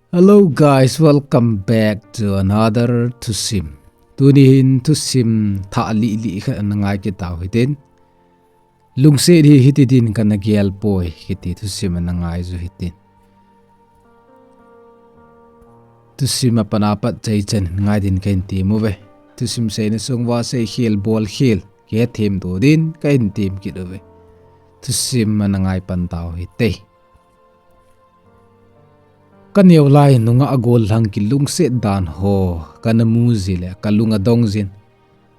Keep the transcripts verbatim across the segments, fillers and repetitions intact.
Hello guys, welcome back to another thusim. Tuni hin thusim thah lih lih khat ana ngai kit tau hitin. Lungset hi hiti din kana gel poi kiti thusim ana ngai u hitin. Thusim apat apat chai chan ngai din kahin ti mu ve. Thusim seina sung uva seikhel bolkhel kihethem to din kahin tem kit uve. Thusim ana ngai pan tau hite. Ka neo lai nungah a gollhang kilungset dan ho kana mu jeh le ka lung adong jin.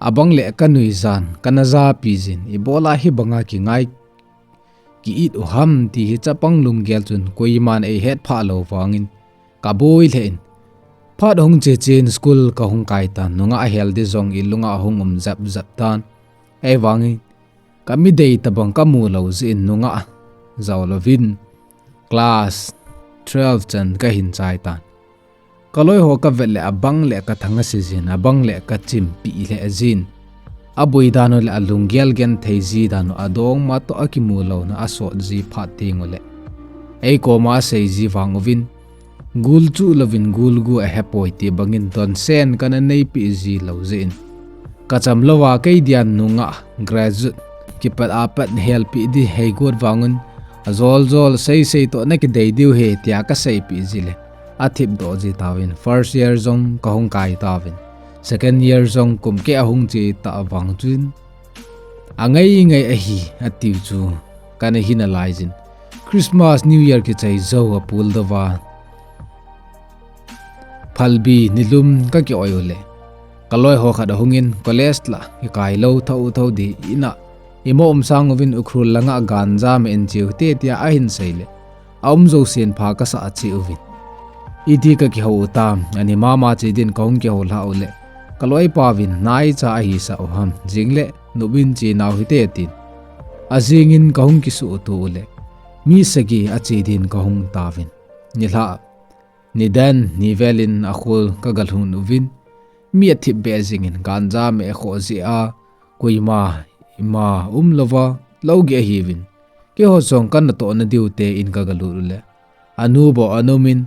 Abang le ka nui jan, kana japi jin, ibola hibanga kingai ki-it u ham ti hi chapang lunggel chun koiman eihet phah lou vangin ka boi lheh in. Phat hung che chen school ka hung kai tan, nungah a hel di jong ilunga hung um jap jap tan. Ahivangin ka mi dei tabang ka mu lou jeh in nungah jao louvin class twelve chan kahin chai tan. Ka loi ho ka vet le abang le ka thang ase jin, abang le ka chimpi lheh jin. Aboi dan u le alunggel genthei ji dan u adongma toh akimu louna asot ji phat teng u le, ei koma asei ji vang uvin, gul chu louvin gul gu ahe poi ti bangin donsen kana neipi ji lou jeh in, ka cham louva kei dia nungah graduate kipat apat helpi di hei got vangun, ajol jol sei sei toh na kidei diu he tia ka seipi ji le, athip doh ji tauvin, first year jong ka hung kai tauvin, second year jong kum keh ahung che ta vang chun, angai ngai ahi atiu chu kana hi nalai jin. Christmas, New Year kichai jou apul dova, Phalbi nilum ka ki-oi u le, ka loi ho khat ahungin college la kikai lou thou thou di in a, imo um sang uvin Ukhrul langa ganja me in cheu te tia ahin sei le, aum jousen pha ka sa a che uvin. Iti ka kihou u tam, ani mama che din ka hung kihou lha u le, ka loi pa vin naicha ahi sa u ham, jing le nop in che nau hite tin. Ajingin ka hung kisuh to u le, mi sagi ache din ka hung tauvin. Nilhah, nidan, nivel in akhol ka galhun uvin. Mi athip be jingin ganja me kho jeh a, koima, ima um louva, lou geh ahiuvin. Keiho jong ka natoh na diu te in ka galut u le, anu bou ana um in,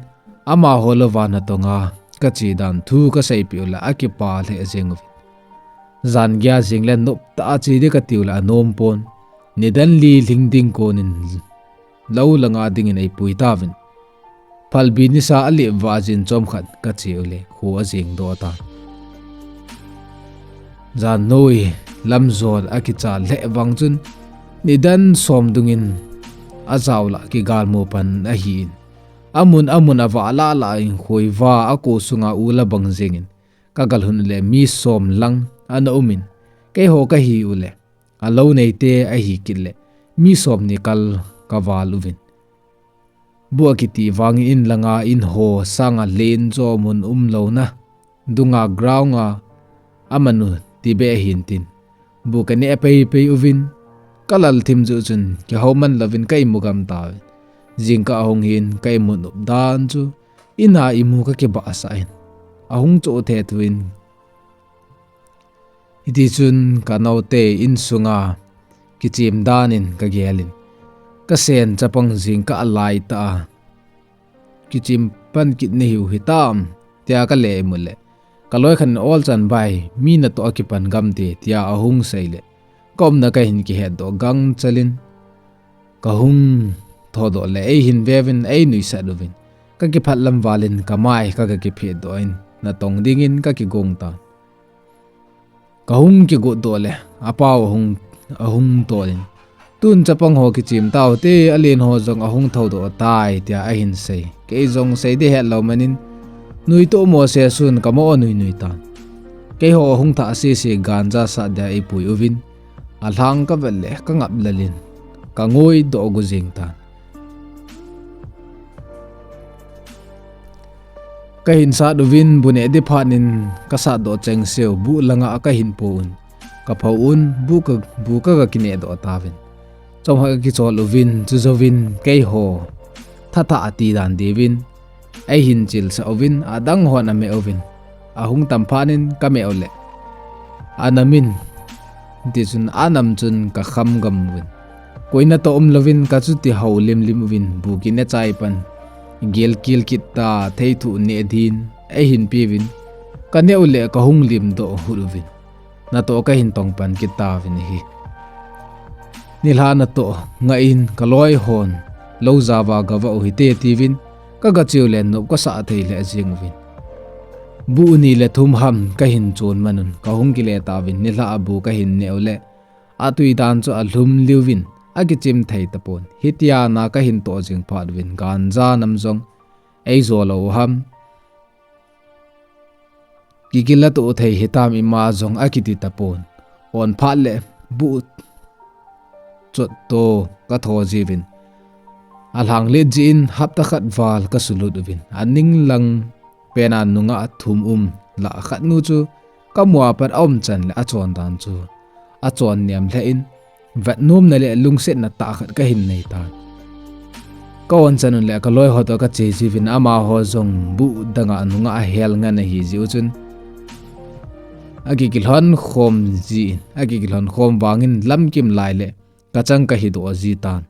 amaho louva natong a ka che dan thu ka seipi u le, akipa lheh jeng uvin. Jan geiya jing le nop tah a che di ka tiu le anom pon. Nidan li lhing ding konin lou langa dingin eipui tauvin. Phalbi nisa alep va jin chomkhat ka che u le, kho ajing doh tan. Jan noi lam jol akicha lheh vang chun, nidan som dungin ajao la kigalmu pan ahin. Amun amun avah lah lah in khoiva ako sunga u la bang jengin, ka galhun u le mi som lang ana um in, keiho ka hi u le, alou neite ahi kit le, mi som ni kal ka val uvin. Bu akiti vangin in langa in ho sanga len jo mun um louna, dunga ground a amanu ti be ahin tin. Bu ka neh pei pei uvin, ka lal thim ju chun, kihou man louvin ka imu gam tauvin. Jingkah ahung hin ka imu nop dan chu, in a imu ka kibahsah in. Ahung cho the tuin. Hiti chun ka naote insunga kichim danin ka gelin. Ka sen chapang jingkah alai ta a. Kichim pan kit nahiu hitam, tia ka le imu le. Ka loi khan ol chan bai, mi natoh akipan gam te, tia ahung sei le. Ka umna ka hin kihet doh gangchal in. Ka hung tho doh le, ei hin veuvin, ei nuisat uvin. Ka kiphat lam valin, ka mai, ka, ka kiphet doh in, natong dingin, ka kigong ta. Ka hung kigot doh le, apau ahung, ahung tol in. Tun chapang ho kichim tau te, alen ho jong ahung tho doh tai, tia ahin sei. Kei jong sei di het lou manin, nui to mo se sun ka mo nui nui ta. Keiho ahung thah sese ganja sah dia eipui uvin. Alhang ka vet le, ka ngap lalin. Ka ngoi doh gu jing ta. Ka hin sat uvin bu neh di phat in ka sat doh cheng seu bu langa ka hin po un. Ka pho un bu ka, bu ka ga kineh doh tauvin. Chomkhat ka kichol uvin, chujouvin keiho thatha ati dan diuvin. Ei hin chilsah uvin, adang hon ameh uvin. Ahung tam phat in ka meh u le. Anam in, tichun anam chun ka kham gam uvin. Koina toh um louvin ka chuti hou lim lim uvin bu kine chai pan. Gel kil kit ta thei thu neh din eihin peuvin, ka neh u le ka hung lim doh hut uvin, natoh ka hin tong pan kit tauvin ahi. Nilhah natoh ngah in ka loi hon, "Lou jao va gavah u hite," tiuvin, ka gache u le nop ka sah thei lheh jeng uvin. Buh ni le thum ham ka hin chon man un, ka hung kile tauvin, nilhah a bu ka hin neh u le, atui dan chu alhum liuvin, akichim thei tapon. Hitia na ka hin toh jing phat uvin, ganja nam jong ei jo lou u ham, kikila toh thei hitam ima jong akiti tapon. On phat le buh chot to ka tho jiuvin, alhang let jeh in hapta khat val ka sulut uvin, aning lang pen a nungah thum um lah khat nu chu ka mu a pat aum chan le achon dan chu achon niam lheh in, vetnomna le lungsetna tah khat ka hin nei tan. Ka on chan un le ka loi ho toh ka che jiuvin, amaho jong buh dang a nungah ahel ngen ahi jeh u chun, akikilhon khom ji in, akikilhon khom vangin lamkim lai le ka chang ka hi doh ji tan.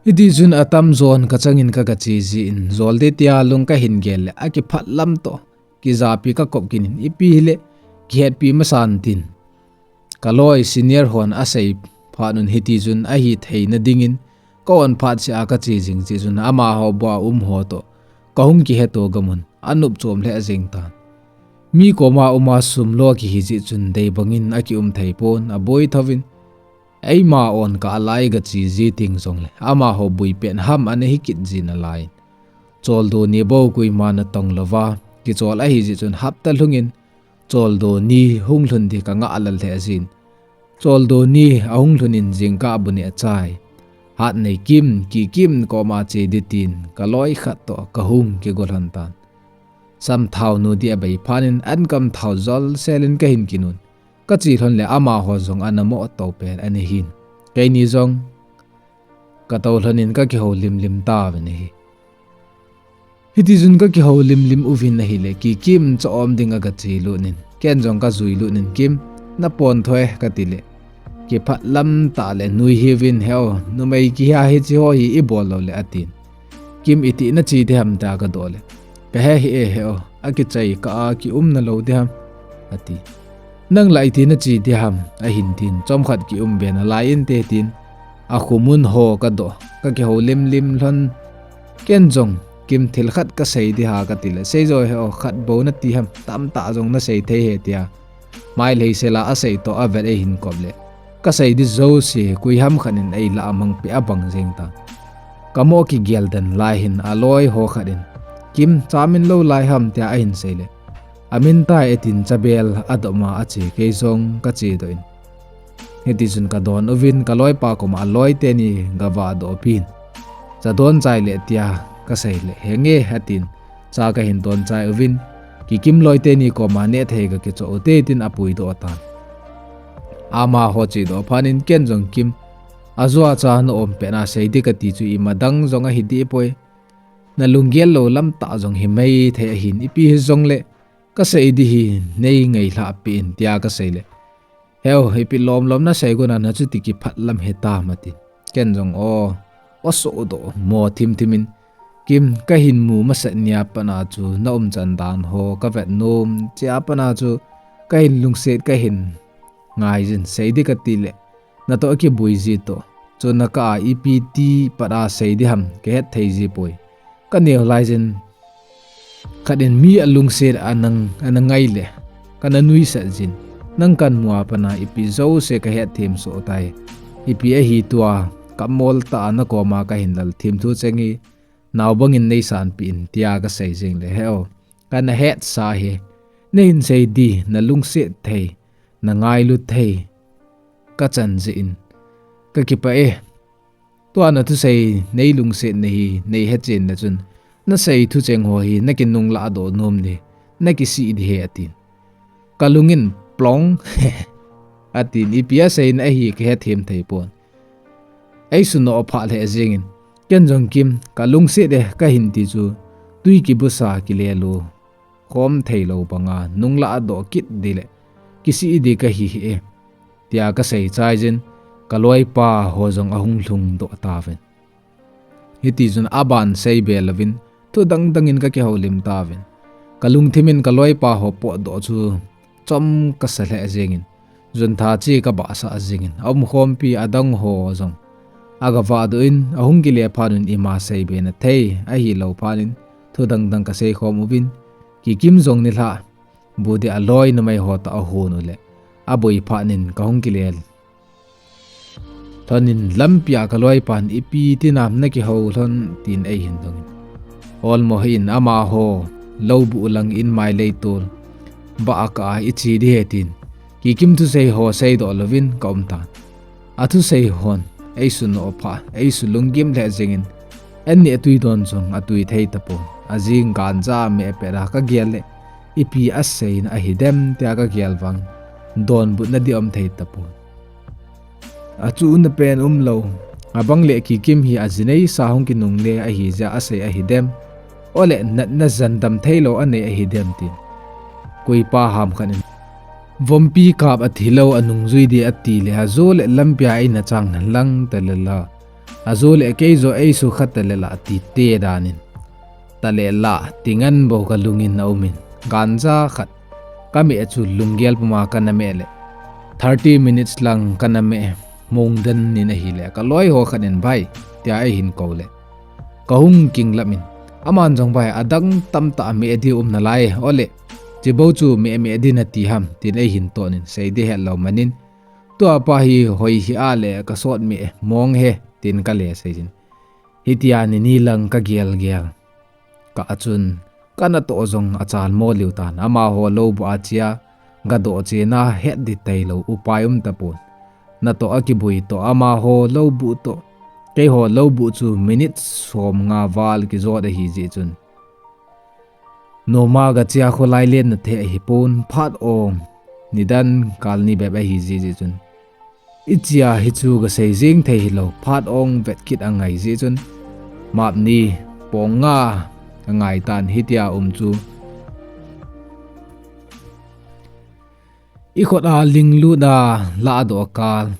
Hiti chun atam jon ka chang in ka gache ji in, jol ding tia lung ka hin gel le, akiphat lam toh kijapi ka kop kit in, ipi hile kihetpi masan tin, ka loi senior hon asei phat un hiti chun ahi theina dingin, ka on phat seh a ka che jing jeh chun, amaho bua um ho toh ka hung kiheto gam un, anop chom lheh jeng tan. Mi koma um a sum lo kihi jeh chun, dei bangin akium thei pon, aboi thouvin, eima on kah a lai gache ji teng jongle, amaho bui pen ham ana hi kit ji nalai in. Choldo ni bou koima natong louva kichol ahi jeh chun, hapta lhungin choldo ni hung lhun ding ka ngah lal lheh jin. Choldo ni ahung lhun in jingkah bu neh chai, Hatnei Kim, Kikim koma che ding tin ka loi khat toh ka hung kigo lhon tan. Samthao nu ding abei phat in ankam thao jol sel in ka hin kinun. Ka che lhon le amaho jong ana mo to pen ana hin, keini jong ka to lhon in ka kihoulim lim tauvin ahi. Hiti chun ka kihoulim lim uvin ahile, Kikim chom ding a ka che lut in, ken jong ka jui lut in, Kim, na pon thoi e ka ti le, kiphat lam tah le nui hiuvin, He o, numei kiha hichi ho hi ibol lou le, atin. Kim, iti na che ding ham tia ka doh le, ka he hih e, He o, akichai kah a kiumna lou ding ham, ati. Nang la iti na che ding ham, ahin tin, chomkhat kium be nalai inte tin, akhumun ho ka doh, ka kihoulim lim lhon. Ken jong, Kim, thil khat ka sei ding a ka ti le, sei jo He o, khat bou nati ham, tamtah jong na sei thei e tia, mai lei sel a asei toh avet eihin kop le, ka sei ding jouse koi ham khat in ei lah a mang peh a bang jeng tan. Ka mo kigel den lai hin aloi ho khat in, Kim, cha min lou lai ham tia ahin sei le, amin tai atin, chabel adom a ache, kei jong ka che doh in. Hiti chun ka don uvin ka loipa koma aloi teni gavah doh pin, cha don chai le tia ka sei le, He nge, atin, cha ka hin don chai uvin, Kikim loi teni koma neh thei ka kichoh u te tin apui doh tan. Amaho che doh phat in ken jong, Kim, ajua cha na um pet na sei ding ka ti chu ima dang jong ahi deh poi. Na lunggel lou lam tah jong hi mai thei ahin, ipi hijongle ka sei ding hi nei ngailhah peh in tia ka sei le, He o, ipi lom lom na sei gon a na chuti kiphat lam hitam, atin. Ken jong o, o soh doh mo thim thim in, Kim, ka hin mu masat nia pat a chu na umchan dan ho ka vet nom, chea pat a chu ka hin lungset ka hin ngai jin, sei ding ka ti le, natoh kibui ji toh, chun na kah a ipi ti pat a sei ding ham ka het thei ji poi. Ka neo lai jin, khat in mi alungset a nang, ana ngai le, kana nuisat jin, nang kan mu a pat a ipi jouse ka het them soh tai. Ipi ahi tua, ka mol tah a na koma ka hin lal them thu cheng hi, nao bangin nei sanpeh in tia ka sei jing le, He o, kana hetsa hi, na hin sei ding, na lungset thei, na ngailu thei ka chan jeh in ka kipah e. Tua na thusei nei lungsetna hi nei hechen le chun, na sei thu cheng ho hi na kinunglah doh nom ding, na kisih ding ahi, atin. Ka lung in plong, atin, ipi aseina ahi ka hethem thei pon. Ei sunoh phah lheh jeng in, ken jong, Kim, ka lungset e ka hin ti chu, tui kibusa kilelu khom thei lou banga nunglah doh kit ding le kisih ding ka hi hih e, tia ka sei chai jin, ka loipa ho jong ahung lhung doh tauvin. Hiti chun aban seibe louvin, thu dangdang in kakihoulim tauvin. Kalungthim in kaloipa ho potdoh chu chom kasa lheh jengin, juntha che kabahsah jengin, aumkhompi adang ho jong agavahdoh in, ahung kile phat un ima seibe na thei ahilou phat in, thu dangdang kaseikhom uvin, Kikim jong nilhah bu deh a loi numei ho toh ahon uleh, aboi phat in kahung kile lhonin lampia kaloipan, ipi tinam nakihou lhon, tin eihin dongin. Olmo hin amaho lou buh lang in mailei tol bah a kah a iche ding ahi tin, Kikim thusei ho seidoh louvin kaum tan. Athusei hon eisunoh pha, eisulunggim lheh jengin, anni atui don jong atui thei tapon. Ajing ganja meh pet a kagel leh, ipi aseina ahidem tia kagel vang, donbutna ding aum thei tapon. Achuhna pen umlou, abang leh Kikim hi ajineisa hung kinungle ahijeh a asei ahidem, ole natna jandam theilou anei ahidem tin, koipa ham khat in, vompi kap athilou anungjui ding ati leh, ajo leh lampia eina chang lhon lang tale la, ajo leh keijo eisukha tale la ati te danin, tale la tingan bou kalungin aumin, ganja khat kameh chu lunggel puma kana meh leh, thirty minutes lang kana meh, mongden in ahileh, kaloi ho khat in, Bhai, tia eihin kou leh, kahung kinglam in, aman jong, Bhai, adang tamtah meh ding um nalai, ole chibou chu meh meh ding nati ham, tin eihin tonin, sei ding hetlou manin, tua pa hi hoi hih a leh kasot meh mong e, tin kale seijin. Hitia nini lang kagel gel kah a chun, kanatoh jong achalmo lheh tan, amaho lou buh a chea gadoh chena het ding tailou upai um tapon. Natoh akiboi toh amaho lou buh toh keiho lou buh chu minute somnga val kijot ahijeh chun, noma gachea kholai lenna thei ahipon, phat ong nidan kal ni bep ahijeh jeh chun, ichea hichu gasei jeng thei hilou, phat ong vet kit angai jeh chun, map ni pung nga angai tan, hitia um chu ikhut a linglut a lahdoh kal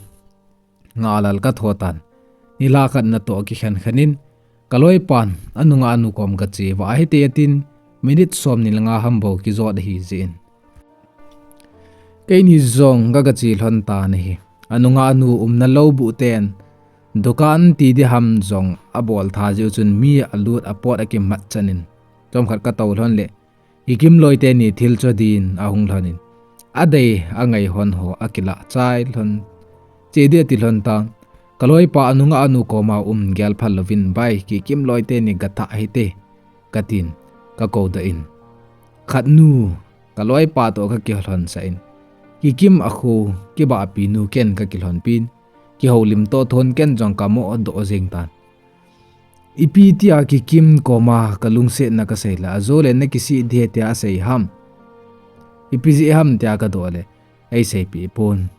ngalal katho tan. Nilhah khat natoh kikhen khen in, kaloipan anunga anu kom gache vah hite atin, minute somni le nga ham bou kijot ahijeh in, keini jong kagache lhon tan ahi. Anunga anu umna lou buh ten dukan ti ding ham jong abol tha jeh u chun, mi alut apot akimat chan in, chomkhat katou lhon leh, Kikim loi teni thil cho din ahung lhonin, adei angai hon ho akilah chai lhon, che ding ati lhon tan. Kaloipa anunga anu koma um gel phal louvin, Bhai, Kikim loi teni gathah hite, katin, kakoudoh in, khatnu kaloipa toh kakilhonsah in, Kikim akhu kibahpi nu ken kakilhonpin, kihoulim toh thon ken jong kamoh doh jeng tan. Ipi tia Kikim koma kalungsetna kasei leh, ajo leh nakisih ding ahi tia asei ham, ipi jeh ham tia kadoh leh, eiseipeh pon.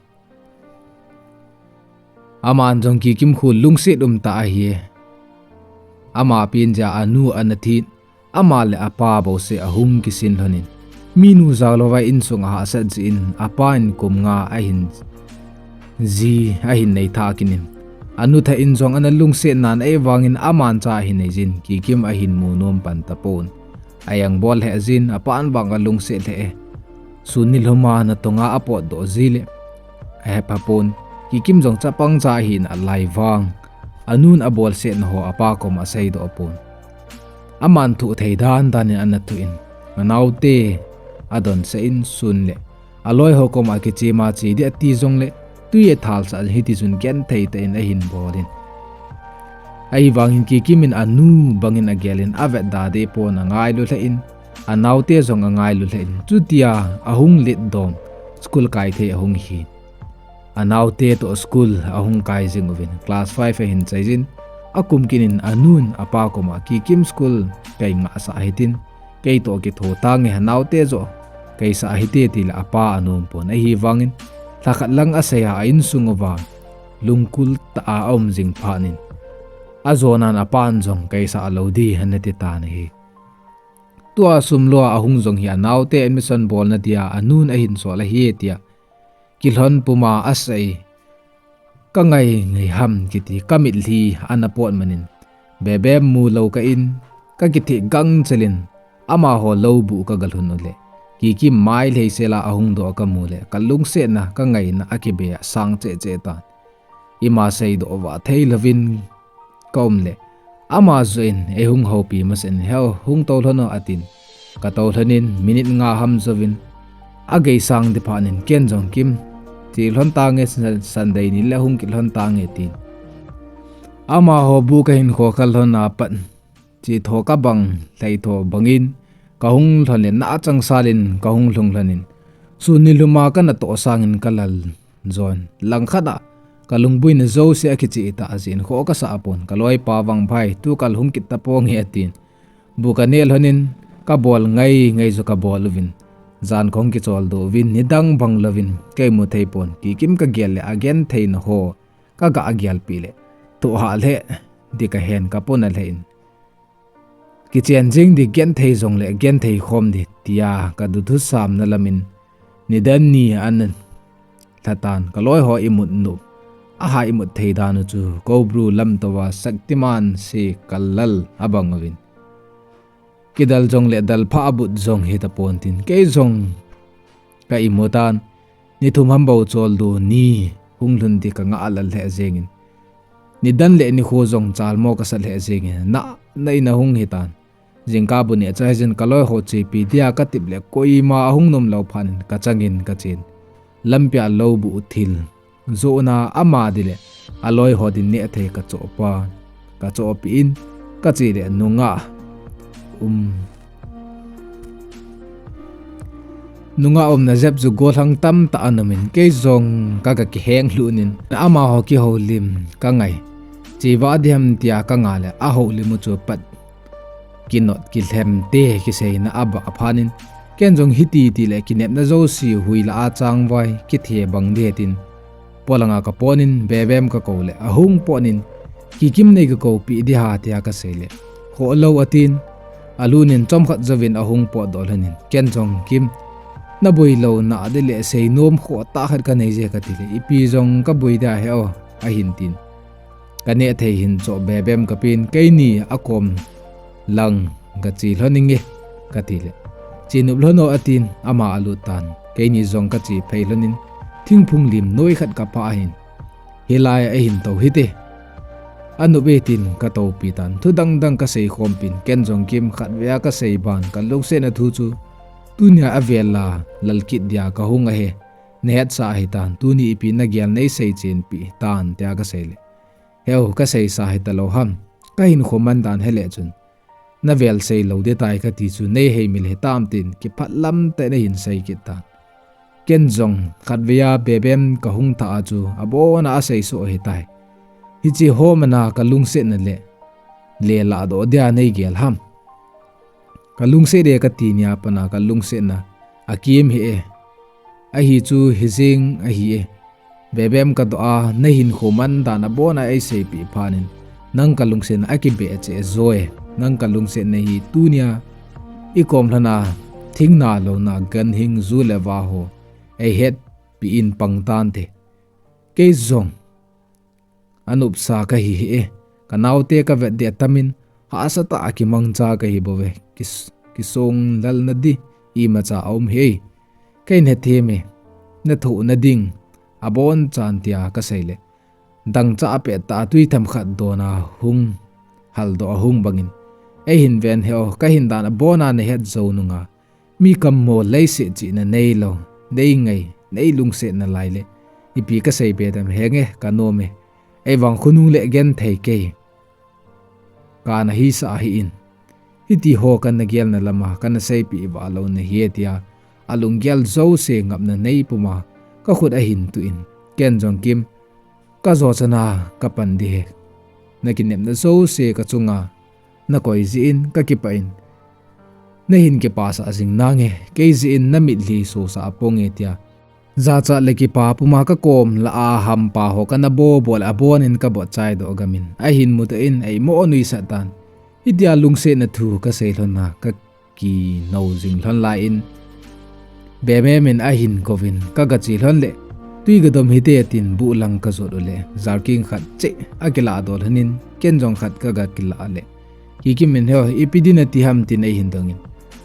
Aman jong Kikim khu lungset umtah ahi, ama pen jeh a anu ana thin, ama leh apa bouseh ahung kisin lhonin, minu jaolouva insung ahahsat jeh in, apa in kum nga ahin ji ahin nei tha kit in, anu thah in jong ana lungset nan, ahivangin aman cha ahin nei jin, Kikim ahin mu nom pan tapon. Ajang bol lheh jin, apan vang alungset lheh e. Sun nilhum a natonga apotdoh ji leh, ahepha pon. Kikim jong chapang cha ahin alai vang, anun abolsetna ho apa koma aseidoh pon. Aman thuh thei dan dan in ana thuh in, anaote adonsah in, sun leh aloi ho koma kichema che ding ati jongleh, tui athalsah hiti chun genthei tah in ahin bol in. Ahivangin Kikim in anu bangin agel in, avetda ding pon angailu lheh in, anaote jong angailu lheh in, chutia ahung letdoh, school kai thei ahung hi. Anaote toh school ahung kai jing uvin, class five ahin chai jin, akum kit in anun apa koma, Kikim school kei ngahsah hitin, kei toh kitho tange, anaote joh keisah hite, tileh apa anom pon. Ahivangin, lhakhat lang asei a, a insung uva lungkul tah a aum jing phat in, ajonan apan jong keisah lou ding anati tan ahi. Tua sum lou a ahung jong hi anaote admission bolna dia anun ahin sol ahi tia kilhon puma asei. Kangai ngai ham kiti kamitlhi ana pot manin, Bebem mu lou kah in, ka kitheh gangchel in, amaho lou buh ka galhun u le, Kikim mai lheisel a ahung doh ka mu le, ka lungsetna, ka ngaina akibe a sang cheh cheh tan. Ima seidoh vah thei louvin ka um le, ama joh in ei hung houpi masa in, "Heo, hung tou lhon o," atin. Ka tou lhon in, minute nga ham jouvin, agei sang ding phat in, ken jong, "Kim, che lhon tange, Sunday ni le hung kit lhon tange," tin. Amaho bu ka hin kho kha lhon a pat, che tho ka bang, lhai tho bangin, ka hung lhon le na changsal in ka hung lhung lhon in, sun nilhum a ka natoh sangin ka lal jon. Langkhat a ka lungbuina jouse akicheh tah jeh in kho ka sah pon, ka loipa Vangphai, "Tukal hung kit ta ponge," atin. Bu ka neh lhon in, ka bol ngai ngai joh ka bol uvin, jan ka hung kicholdo uvin, nidang bang louvin ka imu thei pon, Kikim ka gel le agenthei na ho ka ga gelpi le, thoh hah lheh ding ka hen ka pona lheh in, kichen jing ding, genthei jong le genthei khom ding tia ka duthusam na lam in, nidan ni ana lha tan. Ka loiho imut nop, aha imut thei dan u chu Koubru lamtou a Shaktiman se ka lal abang uvin, kidal jong le dalphah abut jong hita pon tin, kei jong ka imu tan. Ni thum ham bou choldo ni hung lhun ding ka ngah lal lheh jeng in, nidan le nikho jong chalmo ka sa lheh jeng in, na, na in ahung hitan. Jingkah bu neh cha hijin ka loiho chepi dia ka tip le, koima ahung nom lou phat in ka chang in ka chen. Lampi a lou buh thil johna ama ding le aloiho ding neh thei ka choh pan, ka chohpi in ka che le, nungah um, nungah umna jep chu gollhang tamtah ana um in, kei jong ka, ka kiheng lhun in, amaho kihoulim ka ngai. Che vah ding ham tia ka ngah le, ahoulim u chu pat kinot kilhem te kiseina abah phat in, ken jong hiti ti le kinepna jouse hui lah a changvai kithe bang ding tin, polang a ka pon in Bebem ka kou le, ahung pot in, Kikim nei ka koupi ding ham tia ka sei le, khoh lou atin, alun in chomkhat jouvin ahung potdoh lhon in, ken jong, Kim, na boi louna ding le seinom khoh tah khat ka nei je, ka ti le, ipi jong ka boi ding ahi o, ahin tin. Ka neh thei hin choh Bebem ka pen, keini akom lang ka che lhon inge, ka ti le, che nop lhon o, atin, ama alut tan. Keini jong ka che phei lhon in, thingphung lim noi khat ka phah ahin, hilai a ahin tou hite, anop e, tin ka toupi tan. Thu dang dang ka sei khom pin, ken jong, Kim, khatvei a ka sei ban, ka lungsetna thu chu tunia avel a lal kit dia ka hung ahi. Na hetsah ahitan, tuni ipi na gel nei sei chenpi tan, tia ka sei le, Heu, ka seisa hita lou ham. Ka hinkho man dan he le chun, na vel sei lou ding tai ka ti chu nei heimil hitam, tin kiphat lam tah in ahin sei kit tan. Ken jong khatvei a Bebem ka hung thah a chu abon a asei soh ahitai. Hiche ho man a ka lungsetna le, le lahdoh dia nei gel ham. Ka lungset e ka ti nia pat a ka lungsetna akem hih e. Ahi chu hijeng ahi e. Bebem ka doh a, na hinkho man dan abon a eiseipeh phat in, nang ka lungsetna akibeh cheh jo e. Nang ka lungsetna hi tunia ikom lhon a, thingna louna, ganhing, ju le va ho eihetpi in pang tante. Kei jong anopsa ka hi hih e. Ka naote ka vet ding atam in, hahsa tah a kimangcha ka hi bou ve. Kis-, kisong lal na ding imacha aum hih e. Ka hin hethem e, na thohna ding abonchan, tia ka sei le, dangchah a pettah a tui themkhat don a hung haldoh a hung bang in, eihin ven hih o, ka hin dan abon a na het jou nung a, mi kammo leiset chihna neilou, nei ngai, nei lungset nalai le, ipi ka seibe dem, henge, ka nom e. Eivang khonung le genthei kei, ka na hisah hih in, hiti ho ka na gelna lam a ka na seipeh vah lou na hi e, tia alunggel jouse ngapna neipum a ka khut ahin tuh in, ken jong, Kim, ka jo chan a ka pan ding ahi. Na kinepna jouse ka chung a na koi jeh in ka kipah in, na hin kipasah jing nange, kei jeh in na mitlhi sosah ponge, tia jachat le kipa pum a ka kom lah a hampa ho ka na bobol le abon in ka botchai doh gam in, ahin mudoh in eimo nuisat tan. Hitia lungsetna thu ka sei lhon a ka kinou jing lhon lai in, Bebem in ahin kouvin ka gache lhon le, Tui gadom hite atin buh lang kajot uleh, jarking khat cheh akilah dol hanin, ken jong khat kaga kilah leh, Kikim in, He, ipi din nati ham, tin eihin dongin,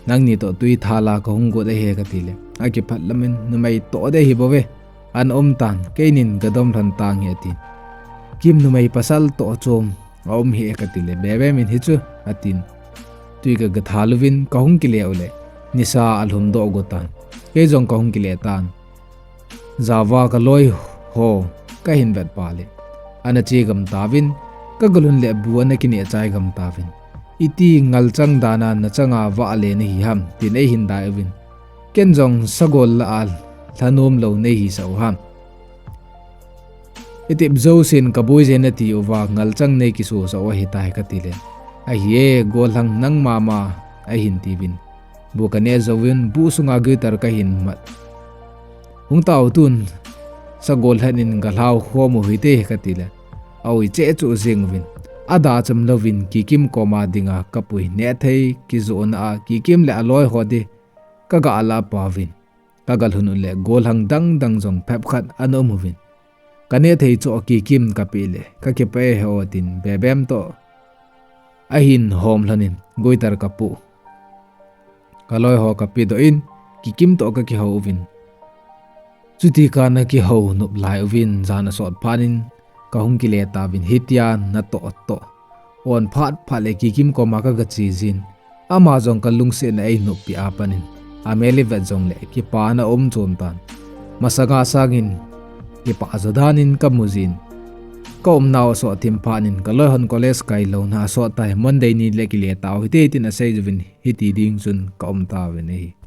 Nangni toh tui thala kahung got ahi, kati leh, akiphat lamin, Numei toh ding ahi bouve, ana um tan, keinin gadom lhon tange, atin. Kim, Numei pasal toh chom aum hih e, kati leh, Bebem in, Hichu, atin. Tui kaga thal uvin kahung kile uleh, nisa alhum doh go tan. Kei jong kahung kile tan. Java kaloi ho kahin vet pah leh, ana che gam tauvin, kagalhun leh bu ana kineh chai gam tauvin. Iti ngalchang dana nachanga vah le nahi ham, tin eihin dai uvin, ken jong sagol lah a lhanom lou neihisah u ham? Itep jousen kaboi jeng nati uva ngalchang neikisusah u ahitai, kati leh, Ahi e, gollhang nang mama, ahin tiuvin. Bu kaneh jouvin, bu sunga guitar kahin mat. Hung tao tun, sagol lhan in galhau khom u hite, kati leh, aoi cheh chuh jeng uvin, ada cham louvin Kikim koma dinga kapui, nehthei kijona a Kikim leh aloi ho ding kaga lah pauvin, kagalhun uleh gollhang dangdang jong phep khat ana um uvin. Kanehthei chu Kikim kapeh leh, kakipah e, He, atin, Bebem toh ahin hom lhonin, guitar kapoh, kaloi ho kapedoh in, Kikim toh kakihou uvin. Chuti kana kihou nop lai uvin, jan asot phatnin kahung kile tauvin, hitia natoh toh on phat phat leh Kikim koma kaga che jin, ama jong kalungsetna einoppi a panin, amel ivet jongleh kipana um chom tan. Masanga sangin kipah jo danin kamu jin, kaumnau asot thim phatnin, kaloi hon college kailouna asot tai, Monday nileh kile tau hite, tin asei uvin, hiti ding chun kaum tauvin ahi.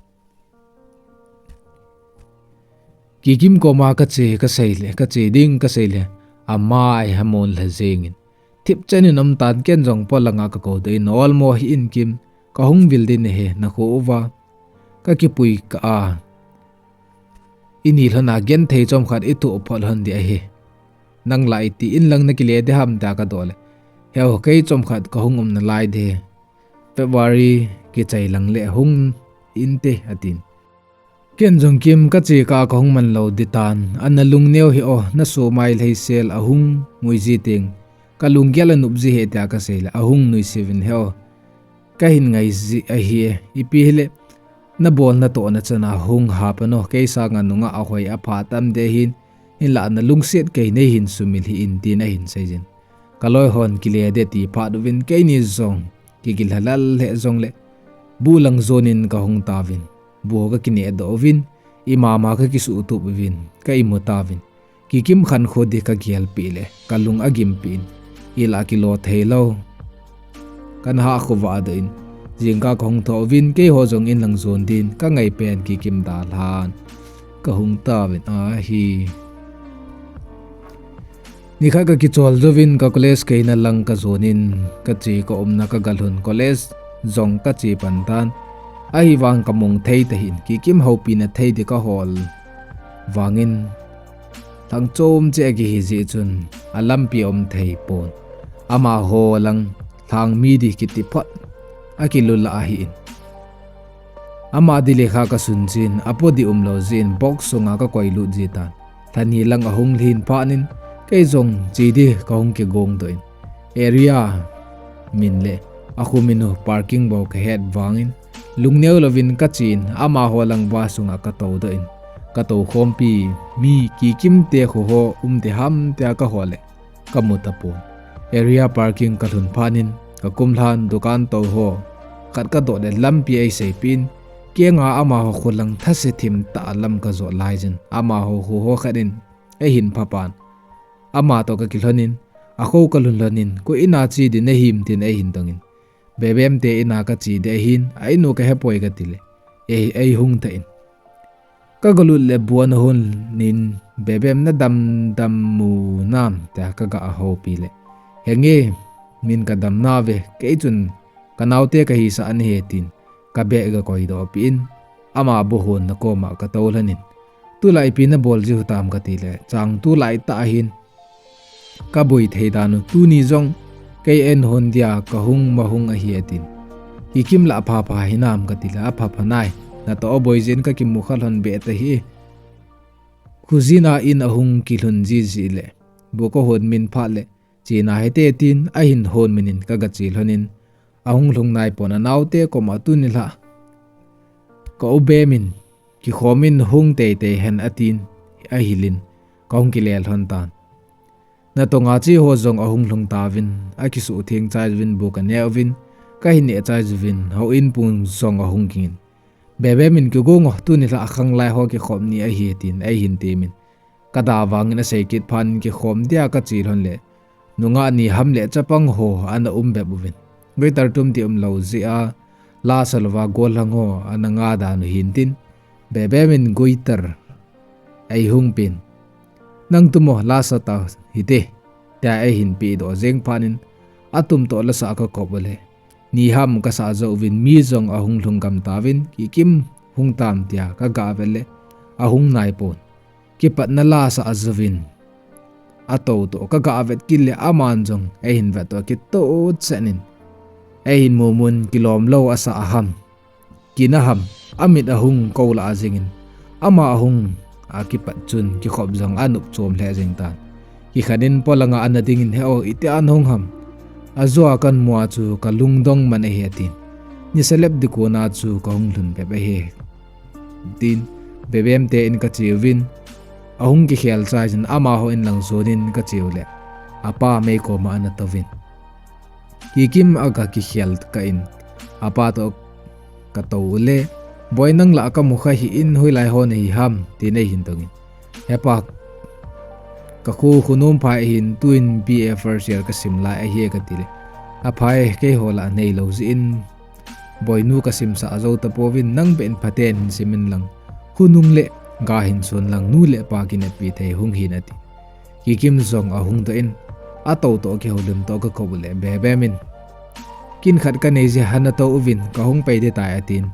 Kikim koma kache kasei leh, kache ding kasei leh, amai hamon lha jengin, thipchen in um tan, ken jong polanga kakou doh in, Olmo hih in Kim, kahung vil ding ahi, nakho uva kakipui kah a, ini lhona genthei chomkhat ithoh phot lhon ding ahi. Nang lah iti inlang nakile ding ham, tia kadoh leh, He, kei chomkhat kahung um nalai ding ahi, February kichai lang leh hung inte, atin. Ken jong Kim, kache kah a kahung man lou ding tan, ana lungneo hih o, naso mai lheisel ahung mui ji teng kalunggel anop ji ahi, tia kasei leh ahung nuisat uvin, He, kahin ngai ji ahi e, ipi hileh nabolna tohna chana hung hapan o, kei sanga nungah ahoi apha tam ding ahin, hinlah nalungset kei neihin sumil hih in, tin ahin sei jin. Kaloi hon kile ding ti phat uvin, keini jong kigil lhalal lheh jongleh, bu lang jonin kahung tauvin, bu ho kakinehdoh uvin, imama kakisuhtup uvin, ka imu tauvin, Kikim khankho ding kagelpeh leh kalung agimpeh in, ilah kilo theilou, kana hahkhovah doh in, jingkah kahung thou vin, keiho jong inlang jon din kangai pen Kikim dalhan kahung tauvin ahi. Nikhat kakichol jouvin ka college kaina lang kajonin, kache kaumna kagalhun, college jong kache pan tan. Ahivang kamong thei tahin, Kikim houpina thei ding kahol vangin, lhang chom cheh akihi jeh chun alampi aum thei pon. Amaho lang lhang mi ding kiti phot akilulah ahin. Ama ding lekha kasun jin, apo ding umlou jeh in box sunga kakoilut ji tan. Lhani lang ahung lhin phatnin, kei jong che ding kahung kigongdoh in, area min le akho min u parking bou kahet vangin, lungneo louvin kachen, amaho lang bus sunga katoudoh in, katoukhompi, mi Kikim te kho ho um ding ham tia kahol leh kamu tapon. Area parking kalhun phatnin, kakumlhan dukan tou ho khat kadoh leh lampi eiseipeh in, kenga amaho kho lang thase thim tah a lam kajot laijin, amaho kho ho khat in eihin phapan, ama toh kakilhonin, akho kalhun lhonin, koi ina che ding nahim, tin eihin dongin, Bebem te ina kache ding ahin, a in u kahepoi, kati leh, ei, eihung tah in, kagalut leh bu ana hon in, Bebem, nadam dam mu nam, tia kaga houpi leh, henge, min kadam nauve, kei chun kanaote kahisah nahi, tin kabeh gakoidohpeh in, ama bu honna koma katou lhonin, tulai ipi nabol ji u hitam, kati leh, chang tulai tah ahin, kaboi thei dan u, tuni jong kei eihon dia kahung mahung ahi, atin. Kikim lah aphapha hinam, kati leh, aphapha nai, natoh aboi jeh in kakimu kha lhon beh tahi. Khujin a in ahung kilhun jiji le, bu kahon min phat le, chena hite tin ahin hon min in kaga che lhon in, ahung lhung nai pon anaote koma tuni lha ka u Bem in, kikhom in hung teitei hen atin, ahilin, kahung kile lhon tan. Natong a che ho jong ahung lhung tauvin, akisuh theng chai uvin bu kane uvin, kahin neh chai uvin, houin pung jong ahung ging in. Bebem in kigo ngo tuni lha akhang lai ho kikhop ni ahi tin, eihin temin. Kada vangin asei kit phan kikhom dia kache lhon le. Nungah ni ham le chapang ho ana um bep uvin. Guitar tum ti umlou jeh a, la sa louva gollhang ho ana nga dan u hin tin. Bebem in guitar eihung pen. Nang tumo la sa ta hite, tia eihin pe doh jeng phat in, atum toh la sa kakop u le. Ni ham kasah jou uvin mi jong ahung lhung gam tauvin, Kikim hung tam tia kaga vet le, ahung nai pon. Kipatna la sa ajouvin. Atou toh kaga vet kit le aman jong, eihin vet toh kitoh chan in. Eihin mumun kilom lou asa aham. Kina ham, amit ahung kou la jeng in. Ama ahung, akipat chun, kikhop jong anop chom lheh jeng tan. Kikhat in polanga ana ding in he o, itia nahung ham. Ajou a kamu a chu kalungdong man ahi atin. Nisa lep ding kona chu kahung lhun bep ahi. Tin, Bebem te in kache uvin. Ahung kikhel chai jin amaho in lang jon in kache u le. Apa mei koma ana touvin. Kikim aga kikhel kah in. Apa toh katou u le. Boi nang la kamu kha hih in hoilai ho nahi ham, tin eihin dong in. Hepa, kakhu khunom phai hin tuin B A first year kasim lai ahi kati le. Aphai keiho la neilou jeh in. Boinu kasimsah jou tapouvin nang beh in phaten hin sim in lang. Khonung le ga hin son lang nu le pa kineppi thei hung hin ati. Kikim jong ahung doh in, atou toh kihoulim toh kakop u le Bebem in. Kin khat kanei jeh a natou uvin kahung pai ding tai atin.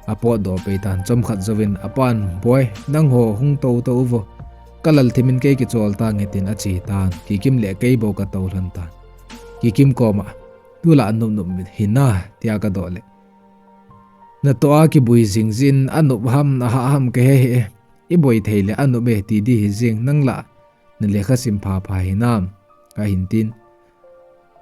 Apotdoh pai tan chomkhat jouvin apan, Boi, nangho hung tou tou uvo. Kalal thim in kei kichol tange tin ache tan. Kikim le kei bou katou lhon tan. Kikim koma, Tulai anop nop hina, tia kadoh le. Natoh a kibui jing jin anop ham, ahah ham kahe hih e. Iboi thei le anop e ti ding hi jeng nang la. Nalekha sim phapha hinam, kahin tin.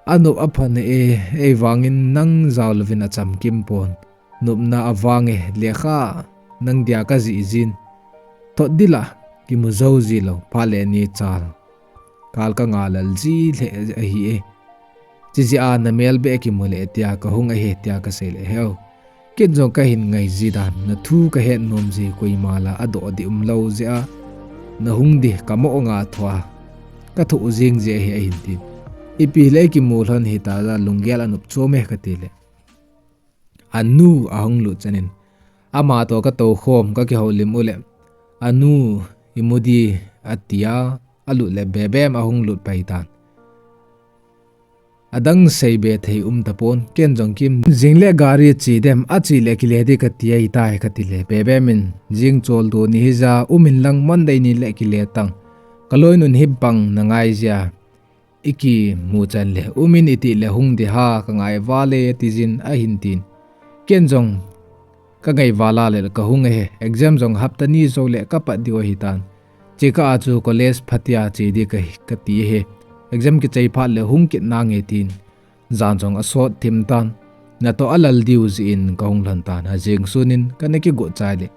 Anop apha nai e, eivangin nang jao louvin achamkim pon. Nopna avang e, lekha nang dia kajih jin. Thot ding la, kimu jou ji lou, phat le ni chal. Kal kanga lal ji lheh ahi e. Chijeh a namel beh kimu le tia kahung ahi tia kasei le heu. Ken jong kahin ngai ji dan, nathu kahet nom ji koima la adoh ding umlou jeh a. Nahung ding kamo nga thoa. Kathoh jing ji ahi ahin tin. Ipi le kimu lhon hita la lunggel anop chom e kati le. Anu ahung lut chan in. Ama toh katou khom kakihoulim u le. Anu imu ding atia, alut le Bebem ahung lut pai tan. Adang seibe thei um tapon, ken jong kim jing le gari che dem, ache le kile ding kati ahitai kati le Bebem in jing chol do ni hija um in lang Monday ni le kile tang. Kaloinun hibang nangai jia. Ikimu chan le, um in iti le hung ding ham, kangai vale, tijin ahin tin. Ken jong kangai vala le kahung ahi, exam jong hapta ni jou le kapat diu ahitan. Chekah a chu college phatea che ding kahi, kati ahi. Exam kichai phat le hung kit nange tin. Jan jong asot thim tan. Natoh alal diu jeh in kahung lhon tan, ajing sun in kana kigot chai le.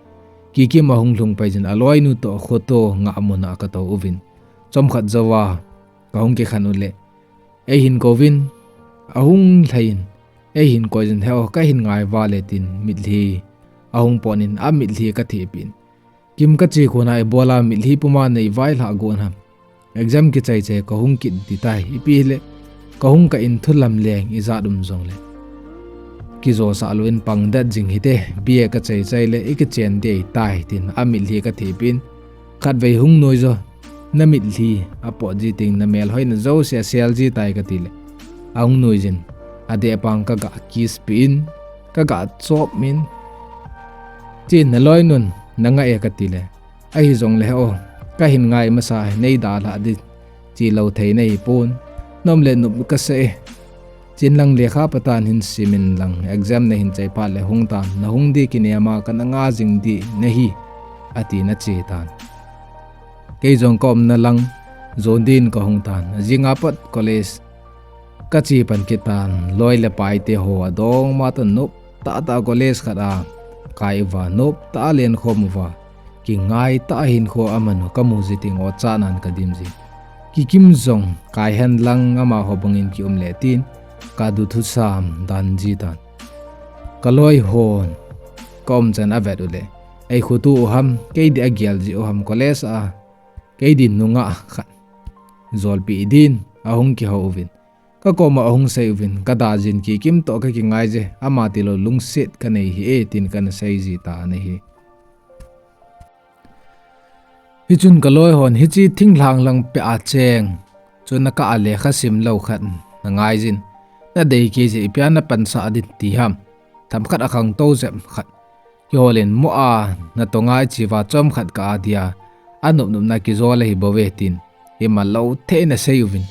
Kikim ahung lhung pai jin aloinu toh khoto ngah mun a katou uvin. Chomkhat jouva kahung kikhen u le. Eihin kouvin, ahung lhai in, eihin koi jin heu, kahin ngai vale tin mitlhi. Ahung pon in, amitlhi kathehpeh in. Kim kache kona ibola mitlhi puma nei vailhah gon ham. Exam kichai chai kahung kit ding tai, ipi le, kahung kah in thulam leng ijat um jong le. Kijosah louvin pang det jing hite, B A kachai chai le, ikichen ding tai tin, amitlhi kathehpeh in. Khatvei hung noi jo, namitlhi apot ji teng namel hoina jouse asel ji tai kati le. Ahung noi jin, adeh pang kaga kiss peh in, kaga chop min. Chin naloinun, nanga e kati le. Ahi jong le he o, kahin ngai masa nei dalha ding. Che lou thei nahi pon. Nom le nop kasa e. Chin lang lekha patan hin sim in lang exam nahin chai phat le hung tan, nahung ding kinem a kana nga jing ding nahi, ati na che tan. Kei jong ka umna lang jon din ka hung tan. Ajing a pat college ka che pan kit tan. Loi le pai te ho adong ma ta nop tah tah college khat a kai uva, nop tah a len khom uva, kingai tah a hin kho a man u ka mu ji ting o cha nan ka dim ji. Kikim jong kai hen lang ama ho bang in ki um le tin ka du thu sam dan ji tan. Ka loi hon ka um chan a vet u le, ei khutu u ham, kei di a gel ji u ham college a, kei di nunga khat jolpi din a hung ki ho uvin. Ka koma a hung sei uvin, ka da jin Kikim to ka kingai je, ama ti lo lungset ka nei hi e tin ka na sei ji ta na hi. Hichun ka loi hon, hichi thinglhang lang pe a cheng chun na ka a lekha sim lo khat na ngai jin. Na dei kei je, ipi a na pansa din ti ham. Tham khat a khang to jep khat. Kiholin mo a na to ngai chi va chom khat ka a dia. A nup nup na ki zo le hi bo ve tin. Ima lo thei na sei uvin.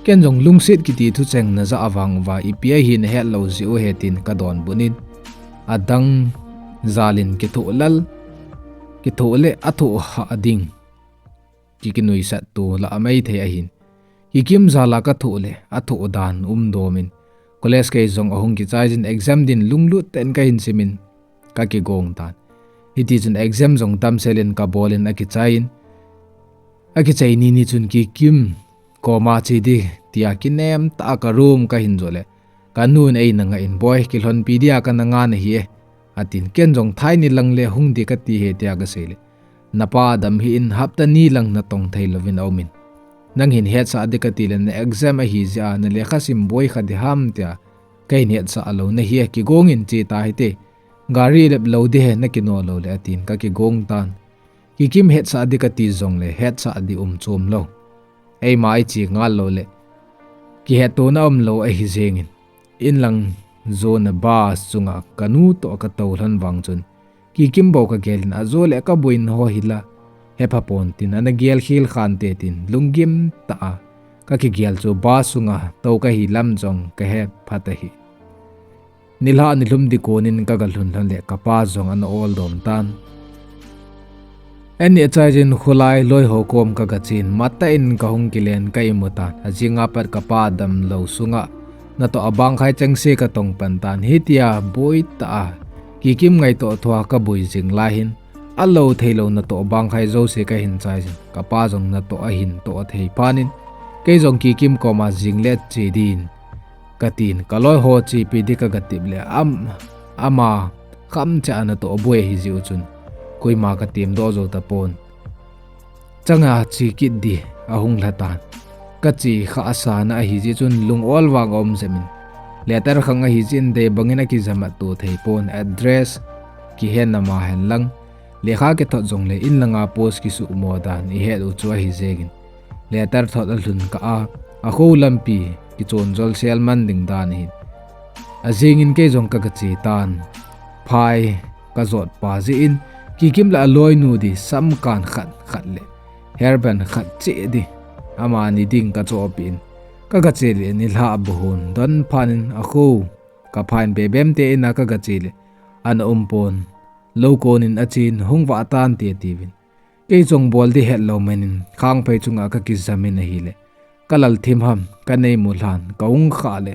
Ken jong lungset kiti thu cheng na ja avang uva, ipi a hi na het lo ji u he tin ka don bunin. Adang jalin ki tho lal, ki tho le a tho ha ding. Ki ki nuisat tu la a mai thei ahin. Kikim jala ka tho le a tho dan um domin. College kei jong a hung ki chai jin exam din lunglut ten ka hin simin. Ka ki gong tan. Hiti chun exam jong tam selin ka bolin a ki chai in. A ki chai ni ni chun Kikim koma chi di tia ki nem ta ka room ka hin jo le. Ka nun ei na nga in, "Boi, ki lhon pi dia ka na nga na hi e." A tin, ken jong thai ni lang le hung di ka ti he tia ka sei le. Na pa dam hi in hapta ni lang na tong thei lovin a umin. Nang hin het sa di ka ti le na exam a hi ji a na lekha sim boi kha di ham tia. Ka hin het sa a lo na hi e ki gong in chi ta hi te. Gari lep lo di he na ki no lo le a tin ka ki gong tan. Kikim het sa di ka ti jong le het sa di um chom lo. Ei mai chi ngal lo le. Ki het to na um lo a hi jeng in. In lang jo na bus chunga ka nu to ka to lhan vang chun. Kikim bo ka gel in a jo le ka buin ho hi la. He pha pon tin a na gel khil khan te tin lunggim ta a. Ka ki gel chu bus chunga to ka hi lam jong ka he pha ta hi. Nilha nilhum di konin ka ga lhun lhon le ka pa jong ana ol dom tan. Ani a chai jin khulai loi ho kom ka ga chin, mata in ka hung kilen ka imu tan. Ajing a pat ka pa dam lo sunga na to abang khai cheng se ka tong pan tan. Hitia boi ta a. Kikim ngai to thua ka boi jing lai hin. A lo thei lo na to abang khai jo se ka hin chai jin. Ka pa jong na to a hin to a thei panin. Kei jong Kikim koma jing le che din. Ka tin, ka loi ho chi pi di ka ga tip le am, ama kham cha na to boi hi ji u chun. Koima ka tim do jo ta pon. Changa chi kit di a hung lha tan. Ka chi kha a sa na a hi ji chun lung ol vang om zemin. Letter khang a hi jin dei bangin a ki zamat to thei pon address ki hen na ma hen lang. Lekha ki thot jong le in langa post ki su mo dan i het u chu a hi jengin. Letter thot a lhun ka a, a kho lampi ki chon jol sel man ding dan hin. A jingin kei jong ka ka chi tan. Phai ka jot pa ji in, Kikim la a loi nu di sam kan khat khat le. Hairband khat che di. Ama ni ding ka cho pi in. Ka ka chi le ni lha bu hun don phan in a kho. Ka phain be bem te in a ka ka chi le. Ana um pon. Lo konin a chin hung va tan te ti vin. Kei jong bol di het lo manin, khang phei chunga ka ki zamin a hi le. Ka lal thim ham, ka nei mu lhan, ka hung kha le.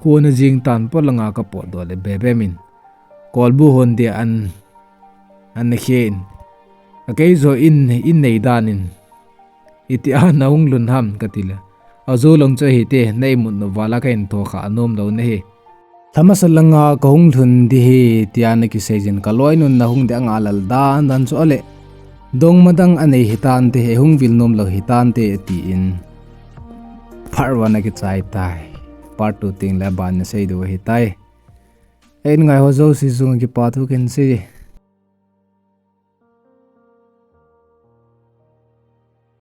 Hun a jing tan po langa ka pot do le be be min. Kolbu hon dia an, an na khe in. A kei jo in, in nei danin. Iti a na hung lhun ham ka ti le. A jo long cho hi te, nei mut no vala ka in tho kha a nom lo na hi. Thamasa langa ka hung lhun di hi, tia na ki sei jin ka loi nun na hung di anga lal dan dan chu a le. Dong madang a nei hi tan te, he hung vil nom lo hi tan te, ti in. Part one a ki chai tai. Part two ting le ban na sei du hi tai. Ei ngai ho jo si jung ki pa thu ken si.